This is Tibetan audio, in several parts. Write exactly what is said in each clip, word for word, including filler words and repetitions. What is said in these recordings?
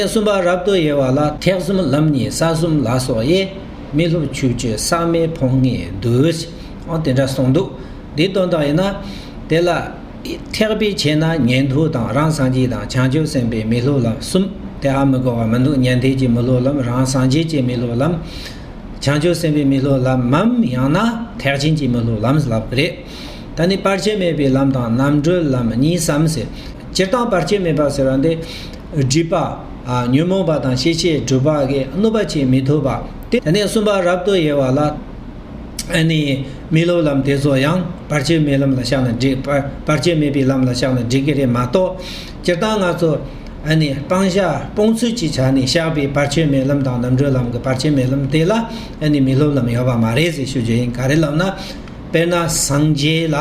གསུམ་པ་རབ་ཏུ་དབྱེ་བ་ལ། ཐེག་གསུམ་ལམ་གཉིས་ས་གསུམ་ལ་སོགས་དབྱེ། མི་སློབ་ཆོས་སྤྱོད་ཟག་མེད་ཕུང་ལྔའི་བསྡུས། འོ་དེ་འདྲ་གསུངས་འདུག་འདིའི་དོན་དག་ཡིན་ན། དེ་ལ་ཐེག་པའི་ཆོས་ན་ཉན་ཐོས་དང་རང་སངས་རྒྱས་དང་བྱང་ཆུབ་སེམས་དཔའི་མི་སློབ་ལམ་གསུམ། དེ་ཧ་མི་གོ་བ་མི་འདུག་ཉན་ཐོས་ཀྱི་མི་སློབ་ལམ། རང་སངས་རྒྱས་ཀྱི་མི་སློབ་ལམ། བྱང་ཆུབ་སེམས་དཔའི་མི་སློབ་ལམ་མམ། ཡང་ན་ཐེག་ཆེན་གྱི་མི་སློབ་ལམ་ལབ་ཀྱི་རེད། ད་ནི་བར་ཆད་མེད་པའི་ལམ་དང་རྣམ་གྲོལ་ལམ་གཉིས་སམ་ཟེར། སྤྱིར་བཏང་བར་ཆད་མེད་པ་ཟེར་བ་འདི། སྒྲིབ་པ། ཨ། ཉོན་མོངས་པ་དང་ཤེས་བྱའི་སྒྲིབ་པ་གིས་གནོད་པ་བྱེད་མི་ཐུབ་པ། དེ་ནས་གསུམ་པ་རབ་ཏུ་དབྱེ་བ་ལ། ཨ་ནི་མི་སློབ་ལམ་དེ་ཚོ་ཡང་བར་ཆད་མེད་ལམ་ལ་བཞག་ན་འགྲིག་བར་བར་ཆད་མེད་པའི་ལམ་ལ་བཞག་ན་འགྲིག་གི་རེད་མ་གཏོགས། སྤྱིར་བཏང་ང་ཚོ་ཨ་ནི་སྤང་བྱ་སྤོང་ཚུལ་གྱི་ཆ་ནས་བཞག་པའི་བར་ཆད་མེད་ལམ་དང་རྣམ་གྲོལ་ལམ་གྱི་བར་ཆད་མེད་ལམ་དེ་ལ་ཨ་ནི་མི་སློབ་ལམ་ཡོད་པ་མ་རེད་ཟེར་ཞུ་རྒྱུ་ཡིན། ག་རེ་ལབ་ན། དཔེར་ན་སངས་རྒྱས་ལ་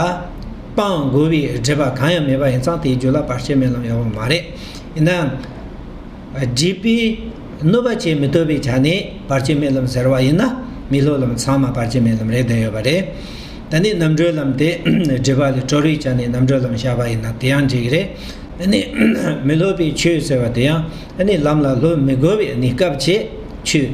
སྤང་དགོས་པའི་སྒྲིབ་པ་གང་ཡང་མེད་པ་ཡིན་ཙང་དེའི་རྒྱུད་ལ་བར་ཆད་མེད་ལམ་ཡོད་པ་མ་རེད། ཡིན་ནའང་། སྒྲིབ་པས་གནོད་པ་བྱེད་མི་ཐུབ་པའི་ཆ་ནས་བར་ཆད་མེད་ལམ་ཟེར་བ་ཡིན་ན། མི་སློབ་ལམ་ཚང་མ་བར་ཆད་མེད་ལམ་རེད་བསྡད་ཡོད་པ་རེད། ད་ནི་རྣམ་གྲོལ་ལམ་དེ་སྒྲིབ་པ་ལས་གྲོལ་བའི་ཆ་ནས་རྣམ་གྲོལ་ལམ་བཞག་པ་ཡིན་ན་དེ་ཡང་འགྲིག་གི་རེད། ཨ་ནི་མི་སློབ་པའི་ཆོས་ཟེར་བ་དེ་ཡང་ཨ་ནི་ལམ་ལ་སློབ་མི་དགོས་པའི་གནས་སྐབས་ཀྱི་ཆོས།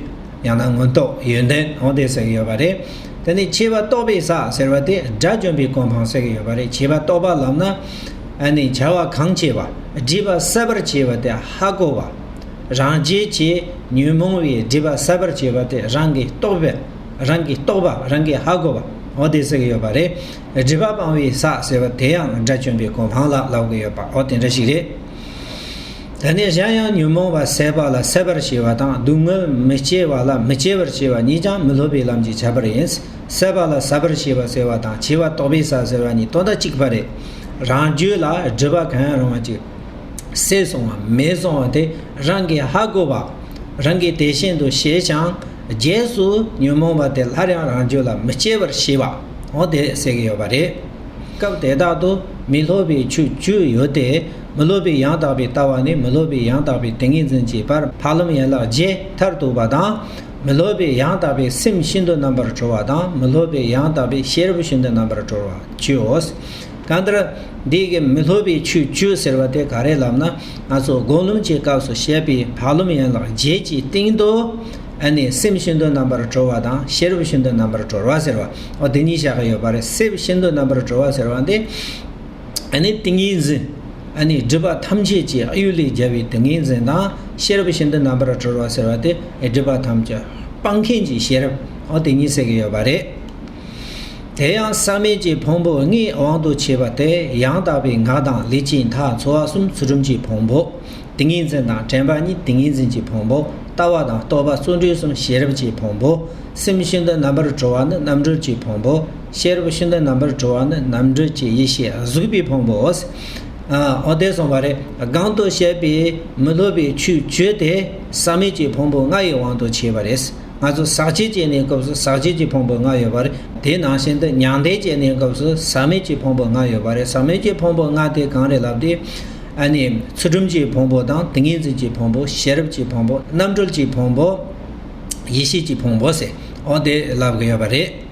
ཡང་ན་མངོན་རྟོགས་ཡོན་ཏན་འོ་དེ་ཟེར་གྱི་ཡོད་པ་རེད། དེ་ནས་ཆོས་པ་རྟོགས་པའི་ས་ཟེར་བ་དེ་དགྲ་བཅོམ་པའི་གོ་འཕང་ཟེར་གྱི་ཡོད་པ་རེད། ཆོས་པ་རྟོགས་པ་ལབ་ན། ཨ་ནི་བྱ་བ་གང་བྱེད་པ་སྒྲིབ་པ་ཟད་པར་བྱེད་པ་དེ་ཧ་གོ་བ། རང་རྒྱལ་གྱི་ཉོན་མོངས་པའི་སྒྲིབ་པ་ཟད་པར་བྱེད་པ་དེ་རང་གིས་རྟོགས་པ། རང་གིས་རྟོགས་པ་རང་གིས་ཧ་གོ་བ་འོ་དེ་ཟེར་གྱི་ཡོད་པ་རེད། སྒྲིབ་པ་སྤང་བའི་ས་ཟེར་བ་དེ་ཡང་དགྲ་བཅོམ་པའི་གོ་འཕང་ལ་ལབ་ཀྱི་ཡོད་པ་འོ་དེ་འདྲ་ཞིག་རེད། དེ་ནས་གཞན་ཡང་ཉོན་མོངས་པ་ཟད་པ་ལ་ཟད་པར་བྱེད་པ་དང་སྡུག་བསྔལ་མི་སྐྱེ་བ་ལ་མི་སྐྱེ་བར་བྱེད་པ་གཉིས་ཀྱང་མི་སློབ་པའི་ལམ་གྱི་ཁྱད་པར་ཡིན། ཟད་པ་ལ་ཟད་པར་བྱེད་པ་ཟེར་བ་དང་ཆོས་པ་རྟོགས་པའི་ས་ཟེར་བ་གཉིས་དོན་དག་གཅིག་པ་རེད། རང་རྒྱུད་ལ་སྒྲིབ་པ་གང་ཡང་རུང་བ་ཅིག་ཟད་སོང་བ་མེད་སོང་བ་དེ་རང་གིས་ཧ་གོ་བ། རང་གིས་དེ་བཞིན་དུ་ཤེས་ཀྱང་རྗེས་སུ་ཉོན་མོངས་པ་དེ་སླར་ཡང་རང་རྒྱུད་ལ་མི་སྐྱེ་བར་བྱེད་པ་འོ་དེ་ཟེར་གྱི་ཡོད་པ་རེད། སྐབས་དེ་དག་ཏུ་མི་སློབ་པའི་ཆོས་བཅུ་ཡོད་དེ། མི་སློབ་པའི་ཡང་དག་པའི་ལྟ་བ་ནས་མི་སློབ་པའི་ཡང་དག་པའི་ཏིང་ངེ་འཛིན་གྱི་བར་ཕ་ལམ་ཡན་ལག་བརྒྱད་མཐར་ཐུག་པ་དང་། མི་སློབ་པའི་ཡང་དག་པའི་སེམས་ཤིན་ཏུ་རྣམ་པར་གྲོལ་བ་དང་མི་སློབ་པའི་ཡང་དག་པའི་ཤེས་རབ་ཤིན་ཏུ་རྣམ་པར་གྲོལ་བ་བཅུའོ། གང་ལྟར། འདི་གི་མི་སློབ་པའི་ཆོས་བཅུ་ཟེར་བ་དེ་ག་རེ་ལབ་ན། ང་ཚོ་སྒོམ་ལམ་གྱི་སྐབས་སུ་བཤད་པའི་ཕ་ལམ་ཡན་ལག་བརྒྱད་ཀྱི་སྟེང་དུ། ཨ་ནི་སེམས་ཤིན་ཏུ་རྣམ་པར་གྲོལ་བ་དང་ཤེས་རབ་ཤིན་ཏུ་རྣམ་པར་གྲོལ་བ་ཟེར་བ། འོ་དེ་གཉིས་བཞག་གི་ཡོད་པ་རེད། སེམས་ཤིན་ཏུ་རྣམ་པར་གྲོལ་བ་ཟེར་བ་འདི། ཨ་ནི་ཏིང་ངེ་འཛིན། ཨ་ནི་སྒྲིབ་པ་ཐམས་ཅད་ཀྱི་གཡུལ་ལས་རྒྱལ་བའི་ཏིང་ངེ་འཛིན་དང་ཤེས་རབ་ཤིན་ཏུ་རྣམ་པར་གྲོལ་བ་ཟེར་བ་དེ་སྒྲིབ་པ་ཐམས་ཅད་སྤང་མཁན་གྱི་ཤེས་རབ་འོ་དེ་གཉིས་ཟེར་གྱི་ཡོད་པ་རེད། དེ་ཡང་ཟག་མེད་ཀྱི་ཕུང་པོ་ལྔའི་དབང་དུ་བྱས་པ་སྟེ་ཡང་དག་པའི་ངག་དང་ལུས་ཀྱི་མཐའ་ཚོར་བ་གསུམ་ཚུལ་ཁྲིམས་ཀྱི་ཕུང་པོ། ཏིང་ངེ་འཛིན་དང་དྲན་པ་གཉིས་ཏིང་ངེ་འཛིན་གྱི་ཕུང་པོ། ལྟ་བ་དང་རྟོག་པ་བརྩོན་འགྲུས་གསུམ་ཤེས་རབ་ཀྱི་ཕུང་པོ། སེམས་ཤིན་ཏུ་རྣམ་པར་གྲོལ་བ་ནི་རྣམ་གྲོལ་གྱི་ཕུང་པོ། ཤེས་རབ་ཤིན་ཏུ་རྣམ་པར་གྲོལ་བ་ནི་རྣམ་གྲོལ་གྱི་ཡེ་ཤེས་གཟུགས་པའི་ཕུང་པོའོ། ཨ། འོ་དེ་གསུངས་པ་རེད། གོང་དུ་བཤད་པའི་མི་སློབ་པའི་ཆོས་བཅུ་དེ་ཟག་མེད་ཀྱི་ཕུང་པོ་ལྔ་ཡི་དབང་དུ་བྱས་པ་རེད། ང་ཚོ་ཟག་བཅས་ཀྱི་གནས་སྐབས་སུ་ཟག་བཅས་ཀྱི་ཕུང་པོ་ལྔ་ཡོད་པ་རེད། དེ་ནང་བཞིན་དུ་མྱང་འདས་ཀྱི་གནས་སྐབས་སུ་ཟག་མེད་ཀྱི་ཕུང་པོ་ལྔ་ཡོད་པ་རེད། ཟག་མེད་ཀྱི་ཕུང་པོ་ལྔ་དེ་གང་རེད་ལབ་དུས། ཨ་ནི་ཚུལ་ཁྲིམས་ཀྱི་ཕུང་པོ་དང་ཏིང་ངེ་འཛིན་གྱི་ཕུང་པོ། ཤེས་རབ་ཀྱི་ཕུང་པོ། རྣམ་གྲོལ་གྱི་ཕུང་པོ། ཡེ་ཤེས་ཀྱི་ཕུང་པོ་ཟེར། འོ་དེ་ལབ་ཀྱི་ཡོད་པ་རེད།